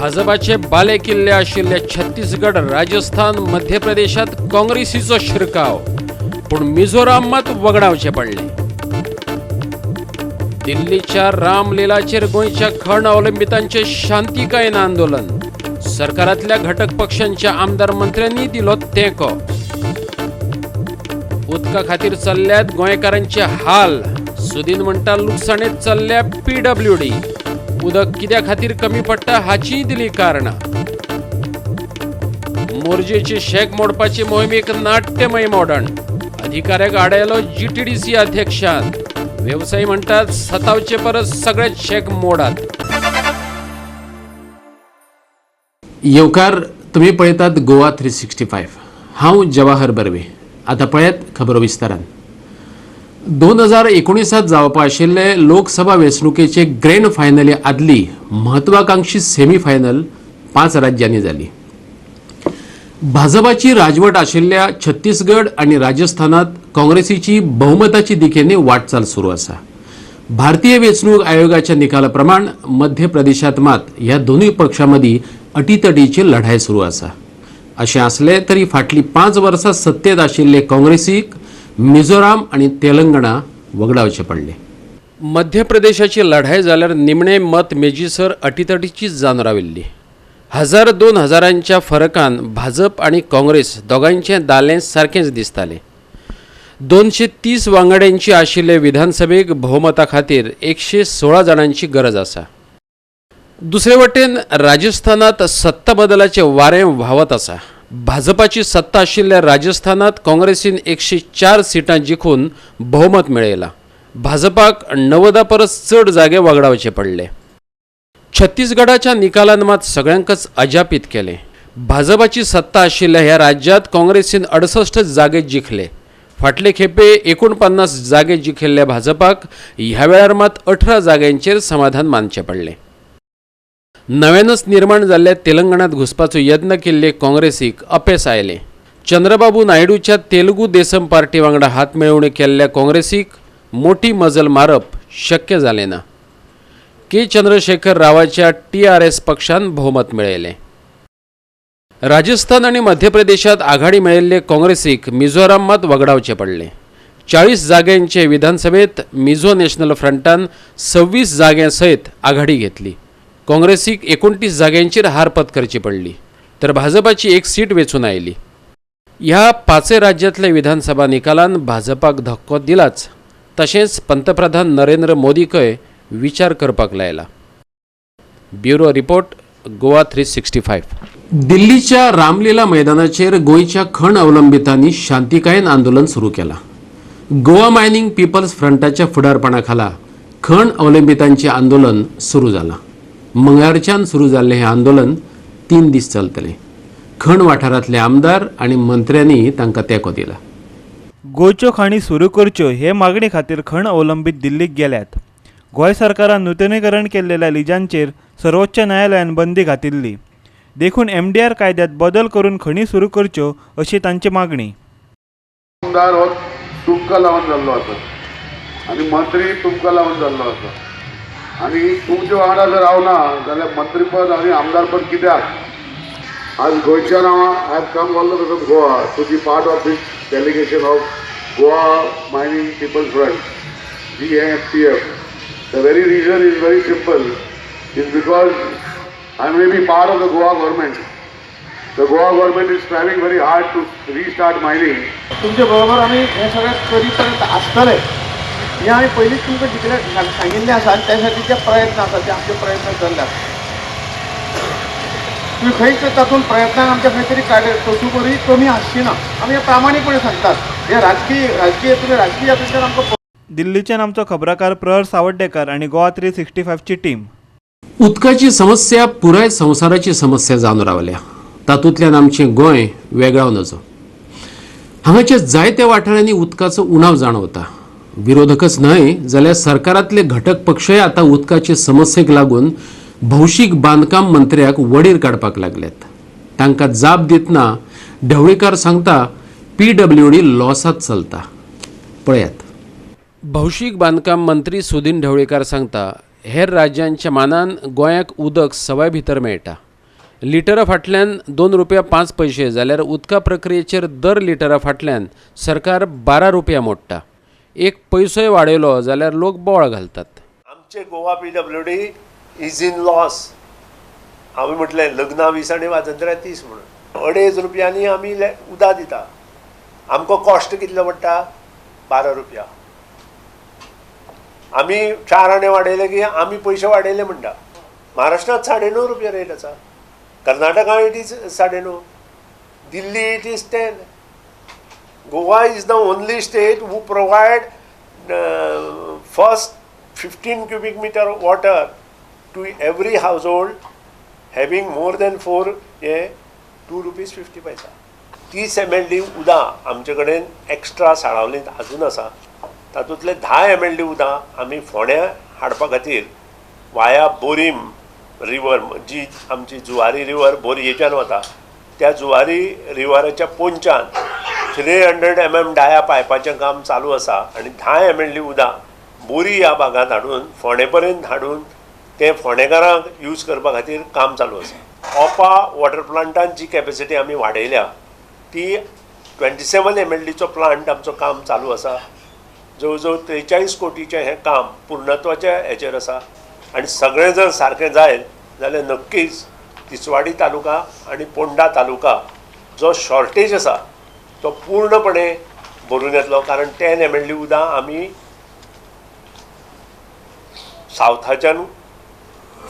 भाजपाचे बाले किल्ले आशिल्ले छत्तीसगड, राजस्थान, मध्य प्रदेशात काँग्रेसीचो शिरकाव, पूण मिझोराम मात वगडावचें पडलें. दिल्लीच्या रामलीलाचेर गोंयच्या खण अवलंबितांचें शांतिकायेन आंदोलन. सरकारांतल्या घटक पक्षांच्या आमदार मंत्र्यांनी दिलो तेंको. उदका खातीर चल्ल्यात गोंयकारांचे हाल. सुदीन म्हणटा, लुकसाणेंत चल्ल्या पीडब्ल्यूडी. उदक कित्या खातीर कमी पडटा हाचीय दिली कारणां. मोरजेची शेक मोडपाची मोहिमेक नाट्यमय मोडण. अधिकाऱ्याक आडायलो जीटीडीसी अध्यक्षान. वेवसायी म्हणटात, सतावचे परस सगळेच शेक मोडात. येवकार, तुम्ही पळयतात गोवा 365. हांव जवाहर बर्वे. आतां पळयात खबरो विस्तारान. 2019त जावपा आशिल्ले लोकसभा वेंचणुकेचे ग्रँड फायनली आदली म्हत्वाकांक्षी सेमी फायनल 5 राज्यांनी जाली. भाजपाची राजवट आशिल्ल्या छत्तीसगड आनी राजस्थानात काँग्रेसीची बहुमताची दिकेने वाटचाल सुरू आसा. भारतीय वेंचणूक आयोगाच्या निकाला प्रमाण मध्य प्रदेशात मात ह्या दोनूय पक्षां मदीं अटीतटीची लढाय सुरू आसा. अशें आसलें तरी फाटलीं 5 वर्सां सत्तेत आशिल्ले काँग्रेसीक मिझोराम आनी तेलंगणा वगडावचे पडले. मध्य प्रदेशाची लढाय जाल्यार निमणे मत मेजीसर अटीतटीचीच जावन राविल्ली. 1000 2000च्या फरकान भाजप आनी काँग्रेस दोगांयचें दालें सारकेंच दिसतालें. 230 वांगड्यांची आशिल्ले विधानसभेक भोवमता खातीर 116 जाणांची गरज आसा. दुसरे वटेन राजस्थानात सत्ता बदलाचें वारें व्हांवत आसा. भाजपाची सत्ता आशिल्ल्या राजस्थानात काँग्रेसीन 104 सिटां जिखून भोवमत मेळयलां. भाजपाक 90 परस चड जागे वगडावचे पडले. छत्तीसगडाच्या निकालान मात सगळ्यांकच अजापीत केलें. भाजपाची सत्ता आशिल्ल्या ह्या राज्यांत काँग्रेसीन 68 जागे जिखले. फाटले खेपे 49 जागे जिखिल्ल्या भाजपाक ह्या वेळार मात 18 जाग्यांचेर समाधान मानचें पडलें. नव्यानच निर्माण जाल्ल्या तेलंगणात घुसपाचो यत्न केल्ले काँग्रेसीक अपेस आयलें. चंद्रबाबू नायडूच्या तेलुगू देसम पार्टी वांगडा हात मेळोवणी केल्ल्या काँग्रेसीक मोठी मजल मारप शक्य जालें ना. के चंद्रशेखर रावाच्या टीआरएस पक्षान भोवमत मेळयलें. राजस्थान आनी मध्य प्रदेशात आघाडी मेळिल्ले काँग्रेसीक मिझोराम मात वगडावचें पडलें. 40 जाग्यांचे विधानसभेत मिझो नॅशनल फ्रंटान 26 जाग्यां सयत आघाडी घेतली. काँग्रेसीक 29 जाग्यांचेर हार पत्करची पडली, तर भाजपाची एक सीट वेंचून आयली. ह्या पांचय राज्यांतल्या विधानसभा निकालान भाजपाक धक्को दिलाच, तशेंच पंतप्रधान नरेंद्र मोदीकय विचार करपाक लायला. Bureau report, Goa 365. दिल्लीच्या रामलीला मैदानाचेर गोंयच्या खण अवलंबितांनी शांतिकायेन आंदोलन सुरू केलां. गोवा मायनिंग पिपल्स फ्रंटाच्या फुडारपणा खाला खण अवलंबितांचें आंदोलन सुरू जालां. मंगळारच्यान सुरू जाल्लें हें आंदोलन 3 दीस चलतलें. खण वाठारांतले आमदार आनी मंत्र्यांनी तांकां तेंको दिला. गोंयच्यो खाणी सुरू करच्यो हे मागणी खातीर खण अवलंबीत दिल्लीक गेल्यात. गोंय सरकारान नुतनीकरण केल्लेल्या लिजांचेर सर्वोच्च न्यायालयान बंदी घातिल्ली, देखून एमडीआर कायद्यात बदल करून खणी सुरू करच्यो अशी तांची मागणी. आमदार हो तुमकां लावन जाल्लो आसा आनी मंत्री तुमकां लावन जाल्लो आसा आनी तुमच्या वांगडा जर हांव ना जाल्यार मंत्रीपद आनी आमदारपद कित्याक? आज गोंयच्यान हांव, I have come all the way from Goa to be part of this delegation of Goa Mining People's Front, GMPF. The very reason is very simple, is because I may be part of the Goa government. The Goa government is striving very hard to restart mining. तुमचे बरोबर आमी हें सगळें करी पर्यंत आसतले हें आमी पयलींच तुमकां डिक्लेर सांगिल्लें आसा आनी त्या खातीर जे प्रयत्न आसा ते आमचे प्रयत्न चल्ल्यात. तुमी खंयच तातूंत प्रयत्नांक आमच्या खंय तरी काडे कसूबरी कमी आसची ना. आमी हें प्रामाणीकपणे सांगतात. हे राजकीय राजकीय तुमी राजकीय हातूंतल्यान आमकां दिल्लीच्यान आमचो खबराकार प्रहर सावड्डेकर आनी गोवा 365ची टीम. उदकाची समस्या पुराय संवसाराची समस्या जावन रावल्या. तातूंतल्यान आमचें गोंय वेगळावं नजो. हांगाच्या जायत्या वाठारांनी उदकाचो उणाव जाणवता. विरोधकच न्हय जाल्यार सरकारांतले घटक पक्षय आतां उदकाचे समस्येक लागून भौशीक बांदकाम मंत्र्याक वडीर काडपाक लागल्यात. तांकां जाप दितना ढवळीकार सांगता, पीडब्ल्यूडी लॉसात चलता. पळयात. भौशीक बांदकाम मंत्री सुदीन ढवळीकार सांगता, हेर राज्यांच्या मानान गोंयाक उदक सवाय भितर मेळटा. लिटरा फाटल्यान 2 रुपया 5 पयशे जाल्यार उदका प्रक्रियेचेर दर लिटरा फाटल्यान सरकार 12 रुपया मोडटा. एक पयसोय वाडयलो जाल्यार लोक बोवाळ घालतात. आमचे Goa PWD is in loss. हांवें म्हटलें लग्नां 20 आनी वाजंत्र्या 30 म्हणून 2.5 रुपयांनी आमी उदक दिता. आमकां कॉस्ट कितलो पडटा? 12 रुपया. आमी 4 आणे वाडयले की आमी पयशे वाडयले म्हणटा. महाराष्ट्रांत 9.5 रुपया रेट आसा, कर्नाटकांत it is 9.5, Delhi it is 10. Goa is the only state who provide first 15 cubic meter water to every household having more than 4 हे 2 रुपीज 50 पैसा. 30 MLD उदक आमचे कडेन एक्स्ट्रा साळावलींत आजून आसा. तातूंतले 10 MLD उदक आमी फोंड्या हाडपा खातीर वाया बोरीम रिवर, जी आमची जुवारी रिवर बोरयेच्यान वता, त्या जुवारी रिवराच्या पोंच्यान 300 mm डाया पायपाचें काम चालू आसा आनी 10 MLD उदक बोरी ह्या भागांत हाडून फोंडे पर्यंत हाडून तें फोंडेकारांक यूज करपा खातीर काम चालू आसा. ओपा वॉटर प्लांटान जी कॅपेसिटी आमी वाडयल्या ती 27 MLDचो प्लांट आमचो काम चालू आसा. जवळ जवळ 43 कोटीचें हें काम पूर्णत्वाच्या हेचेर आसा आनी सगळें जर सारकें जायत जाल्यार नक्कीच तिसवाडी तालुका आनी पोंडा तालुका जो शॉर्टेज आसा तो पूर्णपणे भरून येतलो. कारण 10 MLD उदक आमी सावथाच्यान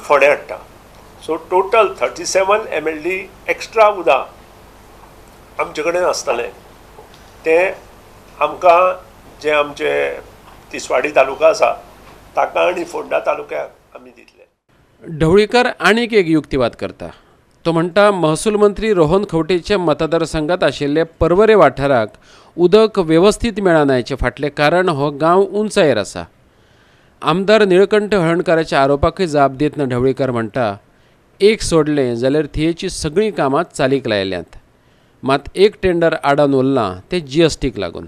फोंडें हाडटा. सो टोटल 37 MLD extra उदक आमचे कडेन आसतलें. तें आमकां जे आमचे तिसवाडी तालुका आसा ताका आनी फोंडा तालुक्याक आमी दितले. ढवळीकर आनीक एक युक्तिवाद करता. तो म्हणटा महसूल मंत्री रोहन खंवटेच्या मतदारसंघात आशिल्ले पर्वरे वाठाराक उदक वेवस्थीत मेळना हेचें फाटलें कारण हो गांव उंचायेर आसा. आमदार निळकंठ हळर्णकाराच्या आरोपाकय जाप दितना ढवळीकर म्हणटा एक सोडलें जाल्यार थियेची सगळीं कामां चालीक लायल्यांत, मात एक टेंडर आडावन उरलां तें GSTक लागून.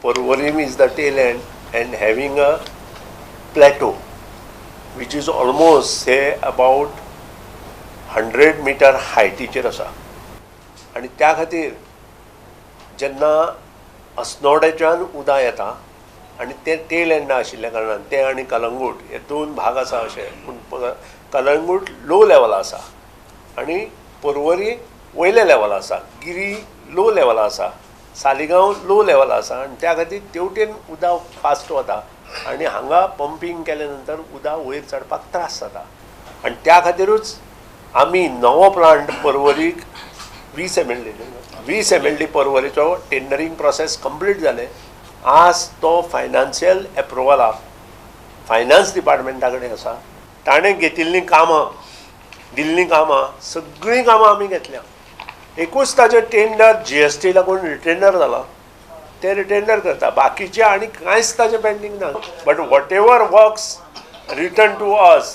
Porvorim is the tail end and having a plateau which is almost say about 100 meter हायटीचेर आसा आनी त्या खातीर जेन्ना अस्नोडेच्यान उदक येता आनी तें टेल एंडा आशिल्ल्या कारणान तें आनी कलंगूट हे 2 भाग आसा अशें, पूण कलंगूट लो लेवला आसा आनी पर्वरी वयल्या लेवला आसा, गिरी लो लेवला आसा, सालिगांव लो लेवला आसा आनी त्या खातीर तेवटेन उदक फास्ट वता आनी हांगा पंपींग केल्या नंतर उदक वयर चडपाक त्रास जाता आनी त्या खातीरूच आमी नवो प्लांट पर्वरीक 20 MLD पर्वरीचो टेंडरींग प्रोसेस कंप्लीट जालें. आज तो फायनान्शियल एप्रुवलाक फायनान्स डिपार्टमेंटा कडेन आसा. ताणें घेतिल्लीं कामां, दिल्लीं कामां, सगळीं कामां आमी घेतल्या. एकूच ताचें टेंडर GST लागून रिटेंडर जाला, तें रिटेंडर करता, बाकीचें आनी कांयच ताचें पेंडींग ना. But whatever works return to us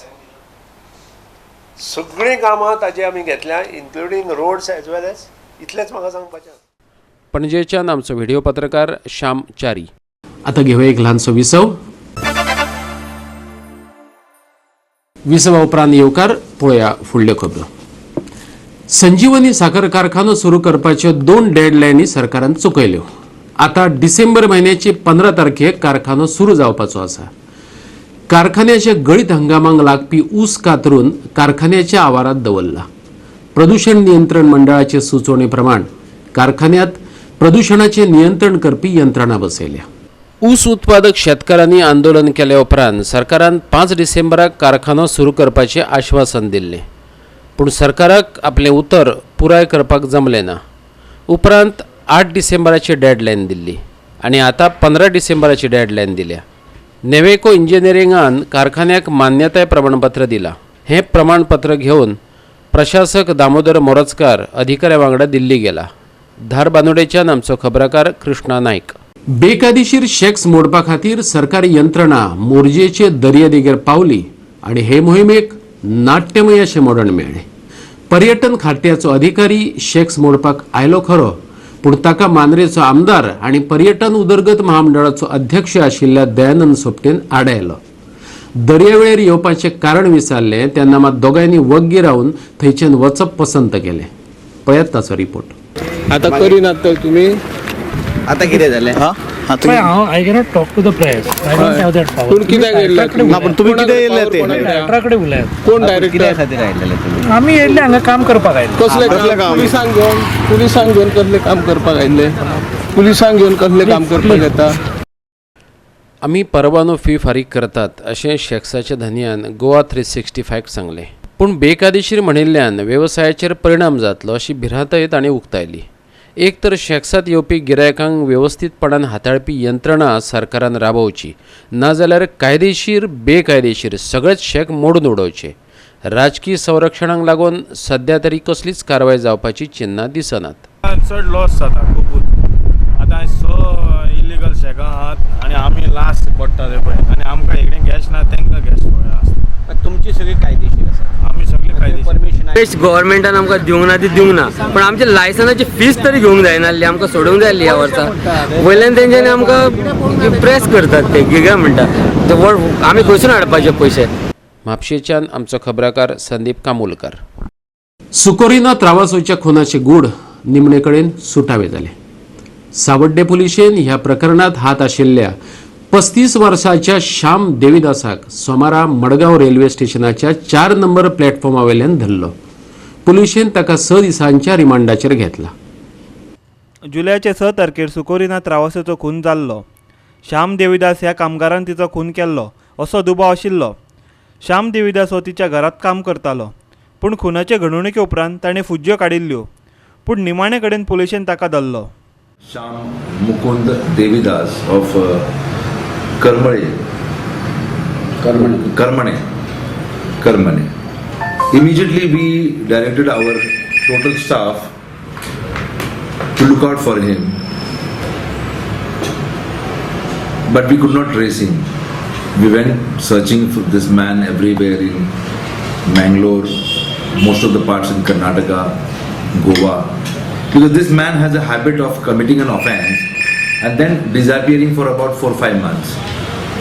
सगळीं कामां ताची आमी घेतल्या, including roads as well as. इतलेंच म्हाका सांगपाचें. पणजेच्यान आमचो व्हिडिओ पत्रकार श्याम च्यारी. आता घेवया एक ल्हानसो विसव. विसवा उपरांत येवकार पळोवया फुडल्यो खबरो. संजीवनी साखर कारखानो सुरू करपाच्यो 2 डेडलायनी सरकारान चुकयल्यो. आतां डिसेंबर म्हयन्याची 15 तारखेक कारखानो सुरू जावपाचो आसा. कारखान्याच्या गळीत हंगामाक लागपी ऊस कातरून कारखान्याच्या आवारात दवरला. प्रदूषण नियंत्रण मंडळाचे सुचोवणे प्रमाण कारखान्यात प्रदूषणाचे नियंत्रण करपी यंत्रणा बसयल्या. ऊस उत्पादक शेतकारांनी आंदोलन केल्या उपरांत सरकारान 5 डिसेंबराक कारखानो सुरू करपाचें आश्वासन दिल्लें, पूण सरकाराक आपलें उतर पुराय करपाक जमलें ना. उपरांत 8 डिसेंबराची डेडलायन दिल्ली आनी आतां 15 डिसेंबराची डेडलायन दिल्या. नेवेको इंजिनियरिंगान कारखान्याक मान्यताय प्रमाणपत्र दिलां. हें प्रमाणपत्र घेवन प्रशासक दामोदर मोरजकार अधिकाऱ्या वांगडा दिल्ली गेला. धारबांदोडेच्यान आमचो खबराकार कृष्णा नायक. बेकायदेशीर शॅक्स मोडपा खातीर सरकारी यंत्रणा मोरजेचे दर्यादेगेर पावली आनी हे मोहिमेक नाट्यमय अशें मोडण मेळ्ळें. पर्यटन खात्याचो अधिकारी शॅक्स मोडपाक आयलो खरो, पूण ताका मांद्रेचो आमदार आनी पर्यटन उदरगत महामंडळाचो अध्यक्ष आशिल्ल्या दयानंद सोपटेन आडायलो. दर्यावेळेर येवपाचें कारण विचारलें तेन्ना मात दोगांयनी वग्गी रावन थंयच्यान वचप पसंत केलें. पळयात ताचो रिपोर्ट. आता करीनात तर तुम्ही आता कितें जालें? हांव I cannot talk to the press. I don't have that power. पूण कित्याक येयल्ले? ना, पण तुम्ही कितें येयल्ले ते? डायरेक्टरा कडेन उलयात. कोण डायरेक्टर? कित्या खातीर आयिल्ले तुमी? आमी येयल्ले हांगा काम करपाक आयिल्ले. कसलें काम? पुलिसांक घेवन, पुलिसांक घेवन कसलें काम करपाक आयिल्ले? पुलिसांक घेवन कसलें काम करपाक येता? आमी परवानो फी फारीक करतात अशें शॅक्साच्या धनयान गोवा 365 सांगलें. पूण बेकायदेशीर म्हणिल्ल्यान वेवसायाचेर परिणाम जातलो अशी भिरांतय ताणें उक्तायली. एक तर शॅक्सात येवपी गिरायकांक वेवस्थीतपणान हाताळपी यंत्रणा सरकारान राबोवची, नाजाल्यार कायदेशीर बेकायदेशीर सगळेच शॅक मोडून उडोवचे. राजकी संरक्षणाक लागून सध्या तरी कसलीच कारवाय जावपाची चिन्नां दिसनात. चड लॉस जाता खुबूच. आतां 6 इलिगल शॅकां आहात आनी आमी लास्ट पडटा ते पळय, आनी आमकां इकडे गॅस ना, तांकां गॅस पळय आसता. तुमची सगळी कायदेशीर आसा? आमी सगळे कायदेशीर. परमिशन बेस्ट गव्हर्मेंटान आमकां दिवंक ना ती दिवंक ना, पण आमच्या लायसनाची फीस तरी घेवंक जायना आसली, आमकां सोडूंक जाय आसली ह्या वर्सा. वयल्यान तेंच्यांनी आमकां प्रेस करतात ते कितें म्हणटा ते आमी खंयसून हाडपाचे पयशे. म्हापशेच्यान आमचो खबराकार संदीप कामुलकर. सुकोरिना त्रावासोच्या खुनाचे गूढ निमणे कडेन सुटावे जाले. सावड्डे पुलिशेन ह्या प्रकरणात हात आशिल्ल्या 35 वर्सांच्या श्याम देवीदासाक सोमारा मडगांव रेल्वे स्टेशनाच्या 4 नंबर प्लॅटफॉर्मा वयल्यान धरलो. पुलिशेन ताका 6 दिसांच्या रिमांडाचेर घेतला. जुलयाचे 6 तारखेर सुकोरिना त्रावासेचो खून जाल्लो. श्याम देवीदास ह्या कामगारान तिचो खून केल्लो असो दुबाव आशिल्लो. श्याम देवीदास हो तिच्या घरांत काम करतालो, पूण खुनाचे घडणुके उपरांत ताणें फुज्ज्यो काडिल्ल्यो. पूण निमाणे कडेन पुलिशेन ताका धरलो. Shyam Mukund Devidas of Karmale, Karmane, Karmane. Immediately we directed our total staff to look out for him, but we could not trace him. We went searching for this man everywhere in Mangalore, most of the parts in Karnataka, Goa, because this man has a habit of committing an offense and then disappearing for about 4 or 5 months.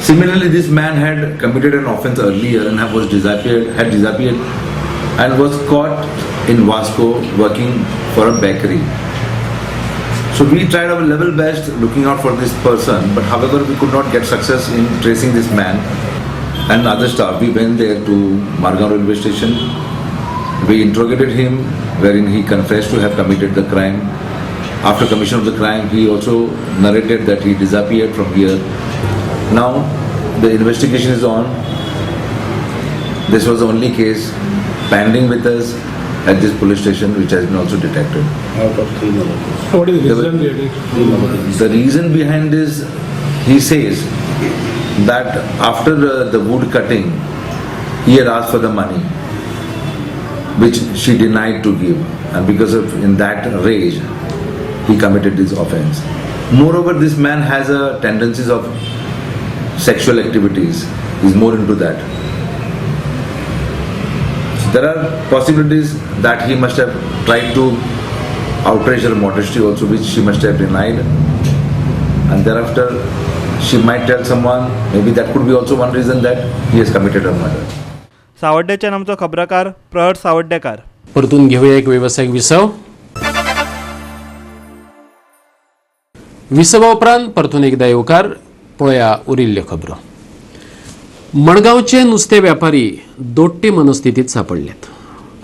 Similarly, this man had committed an offense earlier and had disappeared and was caught in Vasco working for a bakery. So we tried our level best looking out for this person, but however we could not get success in tracing this man and other staff. We went there to Margao railway station. We interrogated him, wherein he confessed to have committed the crime. After commission of the crime, he also narrated that he disappeared from here. Now the investigation is on. This was the only case pending with us at this police station, which has been also detected. Out of 3 murders. What is the reason behind it? The reason behind is, he says that after the wood cutting, he had asked for the money, which she denied to give, and because of in that rage, he committed this offense. Moreover, this man has a tendencies of sexual activities. He's more into that. So there are possibilities that he must have tried to outrage her modesty also, which she must have denied, and thereafter she might tell someone. Maybe that could be also one reason that he has committed a murder. सावड्डेच्यान आमचो खबराकार प्रहर सावड्डेकार. परतून घेऊया एक वेवसायीक विसव. विसवा उपरांत परतून एकदा येवकार. पळया उरिल्ल्यो खबरो. मडगांवचे नुस्तें व्यापारी दोट्टी मनस्थितीत सापडल्यात.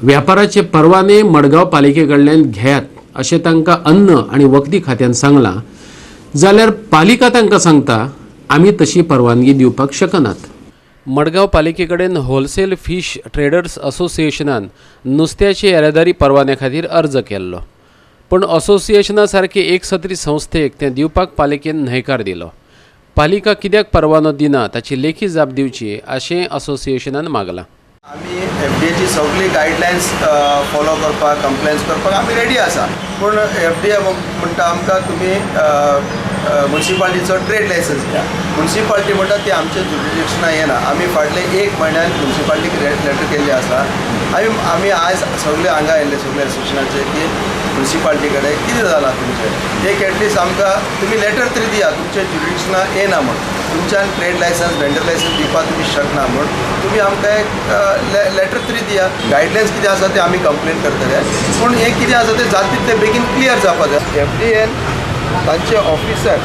व्यापाराचे परवाने मडगांव पालिके कडल्यान घेयात अशें तांकां अन्न आनी वखदी खात्यान सांगलां, जाल्यार पालिका तांकां सांगता आमी तशी परवानगी दिवपाक शकनात. मडगांव पालिके कडेन होलसेल फिश ट्रेडर्स असोसिएशनान नुस्त्याची येरादारी परवान्या खातीर अर्ज केल्लो, पूण असोसिएशना सारके एकसत्री संस्थेक तें दिवपाक पालिकेन न्हयकार दिलो. पालिका कित्याक परवानो दिना ताची लेखी जाप दिवची अशें असोसिएशनान मागलां. आमी एफडीएची सगळी गायडलायन्स फॉलो करपाक, कंप्लायन्स करपाक आमी रेडी आसा, पूण एफडीए म्हणटा आमकां तुमी मुन्सिपाल्टीचो ट्रेड लायसन्स घ्या. मुन्सिपाल्टी म्हणटा ती आमच्या जुरिडिक्शना येना. आमी फाटले 1 म्हयन्यान मुन्सिपाल्टीक लेटर केल्ली आसा. आमी आयज सगळे हांगा आयिल्ले सगळे एसोसिएशनाचे की मुन्सिपाल्टी कडेन कितें जालां तुमचें, एक एटलिस्ट आमकां तुमी लेटर तरी दिया, तुमच्या जुरिडिक्शना येना म्हूण. तुमच्यान ट्रेड लायसन्स वेंडर लायसन्स दिवपाक तुमी शकना म्हूण तुमी आमकां एक लेटर तरी दिया. गायडलायन्स कितें आसा ते आमी कंप्लेन करतले, पूण हें कितें आसा तें जाता तितलें बेगीन क्लियर जावपाक जाय. एफ डी एन तांचे ऑफिसर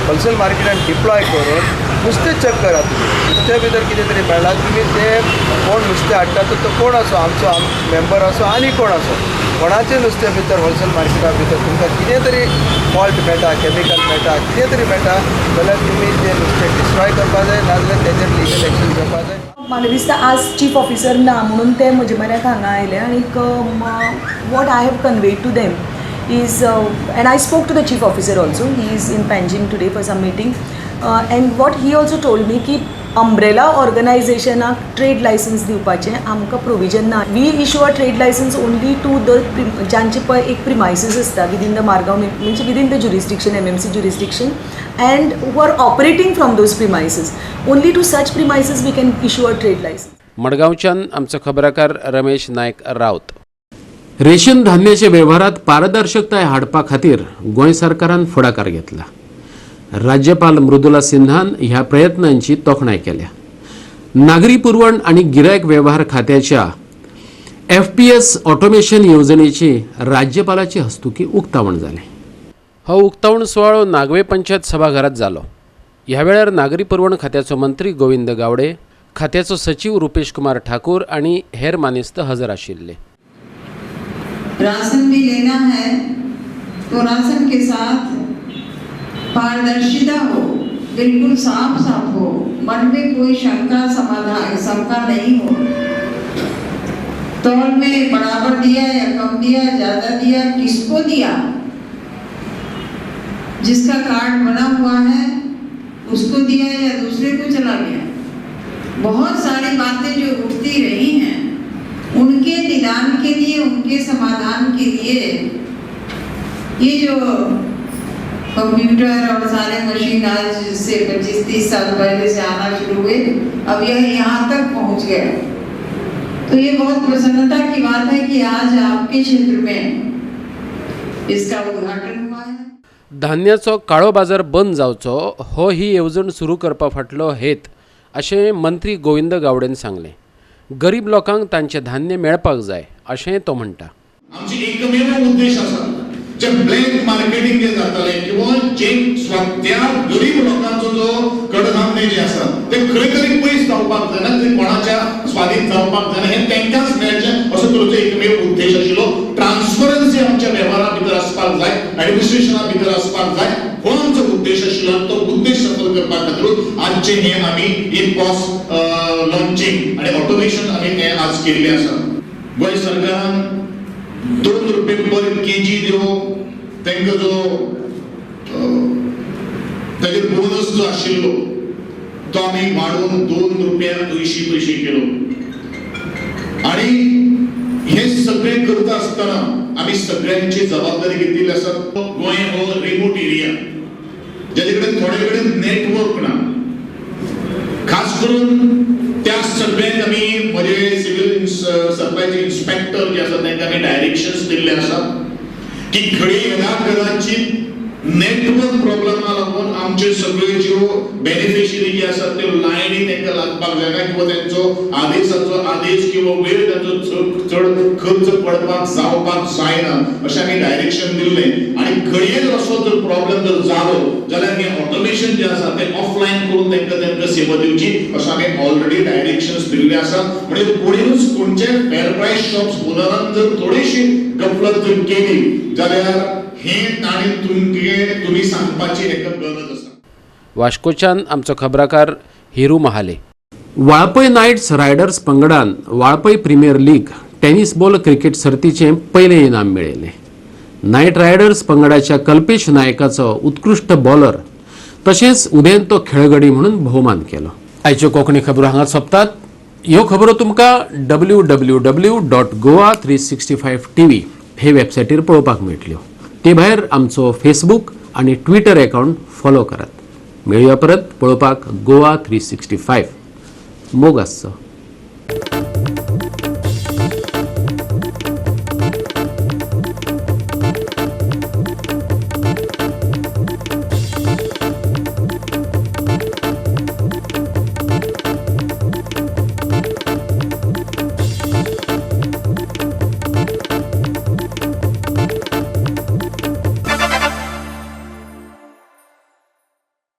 होलसेल मार्केटान डिप्लॉय करून नुस्तें चॅक करात. तुमी नुस्त्या भितर कितें तरी मेळ्ळां, तुमी तें कोण नुस्तें हाडटा तो कोण आसो, आमचो मेंबर आसो आनी कोण आसो, कोणाचें नुस्तें भितर होलसेल मार्केटा भितर तुमकां कितें तरी फॉल्ट मेळटा, केमिकल मेळटा, कितें तरी मेळटा जाल्यार तुमी तें नुस्तें डिस्ट्रॉय करपाक जाय, नाजाल्यार तेजेर लिगल एक्शन घेवपाक जाय. म्हाका दिसता आज चीफ ऑफिसर ना म्हणून ते म्हजे म्हऱ्याक हांगा आयले आनीक what I have conveyed to them is and I spoke to the chief officer also, he is in Panjim today for some meeting, and what he also told me की umbrella ऑर्गनायझेशनाक trade licence दिवपाचें आमकां provision ना. We issue a trade licence only to the जांचे पळय एक premises आसता within the Margao, म्हणजे within the jurisdiction, MMC jurisdiction, and who are operating from those premises, only to such premises we can issue a trade licence. मडगांवच्यान आमचो खबराकार Ramesh Naik Raut. Ration धान्याच्या वेव्हारात पारदर्शकताय हाडपा खातीर गोंय सरकारान फुडाकार घेतला. राज्यपाल मृदुला सिन्हान ह्या प्रयत्नांची तोखणाय केल्या. नागरी पुरवण आनी गिरायक वेव्हार खात्याच्या FPS automation येवजणेची राज्यपालाचे हस्तुकी उक्तावण जालें. हो उक्तावण सुवाळो नागवे पंचायत सभाघरात जालो. ह्या वेळार नागरी पुरवण खात्याचो मंत्री गोविंद गावडे, खात्याचो सचीव रुपेश कुमार ठाकूर आनी हेर मानेस्त हजर आशिल्ले. राशन भी लेना है तो राशन के साथ पारदर्शिता हो, बिल्कुल साफ साफ हो, मन में कोई शंका समाधान शंका नहीं हो। तौल में बराबर दिया या कम दिया, ज़्यादा दिया, किसको दिया, जिसका कार्ड बना हुआ है उसको दिया या दूसरे को चला गया। बहुत सारी बातें जो उठती रही हैं उनके निदान के लिए, उनके समाधान के लिए ये जो कंप्यूटर और सारे मशीन आज से 25-30 साल पहले से आना शुरू हुए, अब यह यहाँ तक पहुँच गया। तो ये बहुत प्रसन्नता की बात है कि आज आपके क्षेत्र में इसका उद्घाटन हुआ है। धान्याचो काळो बाजार बंद जावचो हो ही येवजण सुरू करपा फाटलो हेत अशें मंत्री गोविंद गावडेन सांगलें. गरीब लोकांक तांचें धान्य मेळपाक जाय अशें तो म्हणटा. आमचे एकमेव उद्देश आसा जे ब्लॅक मार्केटिंग जे जातालें किंवा जे स्वता गरीब लोकांचो जो कडधान्य जे आसा ते खंय तरी पयस जावपाक जायना, ते कोणाच्या स्वाधीन जावपाक जायना, हें तांकांच मेळचें असो तरेचो एकमेव उद्देश आशिल्लो. ट्रान्सपरन्सी आमच्या वेव्हारा भितर आसपाक जाय, एडमिनिस्ट्रेशना भितर आसपाक जाय, हो आमचो उद्देश आशिल्लो. तो उद्देश सफल करपा खातीर आजचें हें आमी ई-पॉस लॉन्चिंग आनी ऑटोमेशन आमी हें आज केल्लें आसा. गोंय सरकारान 2 रुपये पर केजी दिवन तांकां जो ताजेर बोनस जो आशिल्लो तो आमी वाडोवन 2 रुपया 80 पयशे केलो. आनी हे सगळें करता आसतना आमी सगळ्यांची जबाबदारी घेतिल्ली आसा. गोंय हो रिमोट एरिया, ज्याचे कडेन थोडे कडेन नेटवर्क ना, खास करून त्या सगळ्यांक आमी म्हजे सिव्हिल सप्लायचे इन्स्पेक्टर जे आसा तांकां आमी डायरेक्शन्स दिल्ले आसा की घडये ह्या घराची नेटवर्क प्रॉब्लमा लागून आमच्यो सगळ्यो ज्यो बेनिफिशरी जे आसात त्यो लायनी तांकां लागपाक जायना किंवा तांचो आदेशाचो आदेश किंवा वेळ तांचो चड खर्च पडपाक जावपाक जायना अशें आमी डायरेक्शन दिल्लें. आनी घडये जर असो जर प्रॉब्लम जर जालो जाल्यार हें ऑटोमेशन जें आसा तें ऑफलायन करून तांकां तांकां सेवा दिवची अशें आमी ऑलरेडी डायरेक्शन्स दिल्ले आसा. म्हणजे कोणीच खंयचे फेर प्रायस शॉप्स ओनरान जर थोडीशी गफलत जर केली जाल्यार हे ताणें तुमी सांगपाची एका गरज आसा. वास्कोच्यान आमचो खबराकार हिरू महाले. वाळपय नायट्स रायडर्स पंगडान Valpoi premier league tennis ball cricket सर्तीचें पयलें इनाम मेळयलें. नायट रायडर्स पंगडाच्या कल्पेश नायकाचो उत्कृश्ट बॉलर तशेंच उदेंतो खेळगडी म्हणून भोवमान केलो. आयच्यो कोंकणी खबरो हांगा सोंपतात. ह्यो खबरो तुमकां www.goa365tv हे वेबसायटीर पळोवपाक मेळटल्यो. ते भायर आमचो फेसबूक आनी ट्विटर अकाउंट फॉलो करात. मेळुया परत पळोवपाक गोवा 365. मोग आसचो.